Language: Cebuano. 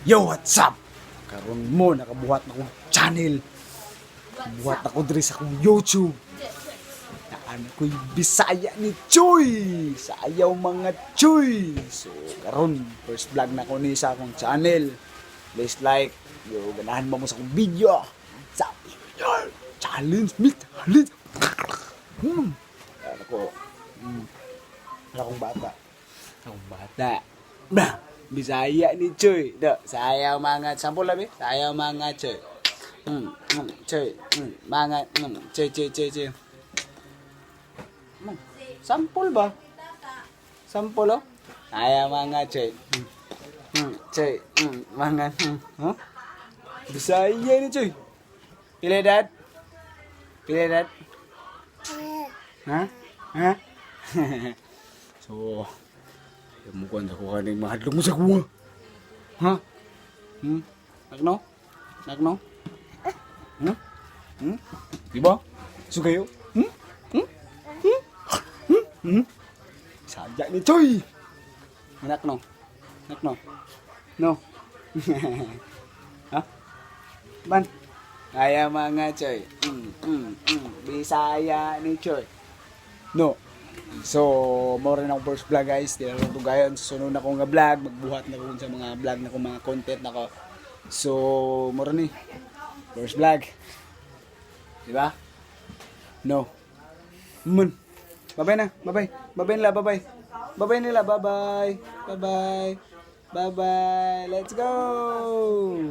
Yo, what's up? Karon mo nakabuhat na kong channel. Buhat ako diri sa akong YouTube. Naan ko'y Bisaya ni Chuy. Sayaw mga Chuy. So karon first vlog na ko ni sa akong channel. Please like. Yo, ganahan mo mo sa akong video. Sa challenge me challenge. Ano ko? Ano akong bata? Akong bata. Bah, Bisaya ni Chuy. Do, sayaw mga sample labi. Sayaw mga Chuy. Chuy. Mga Chuy, Chuy, Chuy, Chuy. Sample ba? Sample oh. Sayaw mga Chuy. Chuy. Mga huh? Bisaya ni Chuy. Pili, Dad? Pili, Dad? Ha? Ha? So, yung mukha sa kuha ng mahadlok mo sa kuha. Ha? Hmm? Nakno? Nakno? Hmm? Hmm? Di ba? So kayo? Hmm? Hmm? Hmm? Hmm? Hmm? Sadya ni Choy! Anak no? Anak no? No? Ha? Ban? Kaya mga Choy. Bisaya ni Choy. No. So, mo rin akong first vlog, guys. Di na lang ito gayon. Susunod na akong nga vlog. Magbuhat na ko sa mga vlog na ko, mga content na ko. So, mo rin ni. First vlog. Di ba? No. Mun. Bye-bye na. Bye-bye. Bye-bye nila. Bye-bye. Bye-bye nila. Bye-bye. Bye-bye. Bye-bye. Let's go!